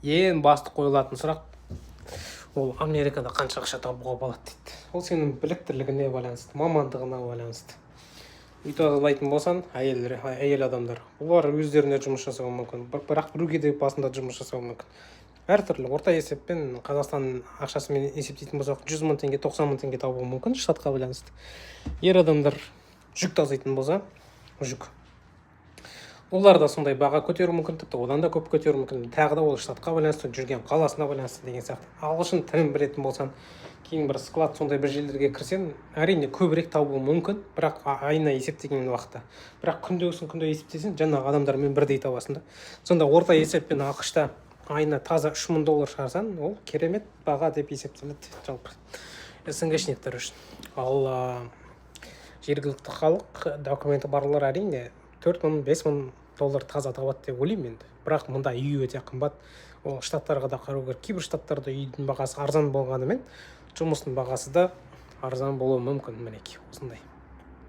Ең басты қойылатын сұрақ ол: «Америкада қанша ақша табуға болады?» – дейді. Ол сенің біліктілігіне байланысты, мамандығына байланысты. Үй тазалайтын болсаң, әйел, әйел адамдар, олар өздеріне жұмыс жасауы мүмкін, бірақ біреуге де басында жұмыс жасауы мүмкін, әртүрлі. Орта есеппен, Қазақстан ақшасымен есептейтін болсақ, 100 000 теңге, 90 000 теңге табуы мүмкін, штатқа байланысты. Ер адамдар жүк таситын болса, жүк, олар да сондай баға көтеруі мүмкін, тіпті одан да көп көтеруі мүмкін. Тағы да ол штатқа байланысты, жүрген қаласына байланысты деген сияқты. Ағылшын тілін білетін болсаң, кейін бір склад, сондай бір жерлерге кірсең, әрине, көбірек табуы мүмкін, бірақ айына есептеген уақытта. Бірақ күндегісін күнде есептесең, жаңағы адамдармен бірдей табасың да. Сонда орта есеппен АҚШ-та айына таза 3000 доллар шығарсаң, ол керемет баға деп есептеледі жалпы СНГшниктер үшін. Ал жергілікті халық, документі барлар, әрине, 4000, 5000 доллар таза табады деп ойлаймын енді. Бірақ мұнда үй өте қымбат, ол штаттарға да қарау керек. Кейбір штаттарда үйдің бағасы арзан болғанымен, жұмыстың бағасы да арзан болуы мүмкін. Мінекей, осындай.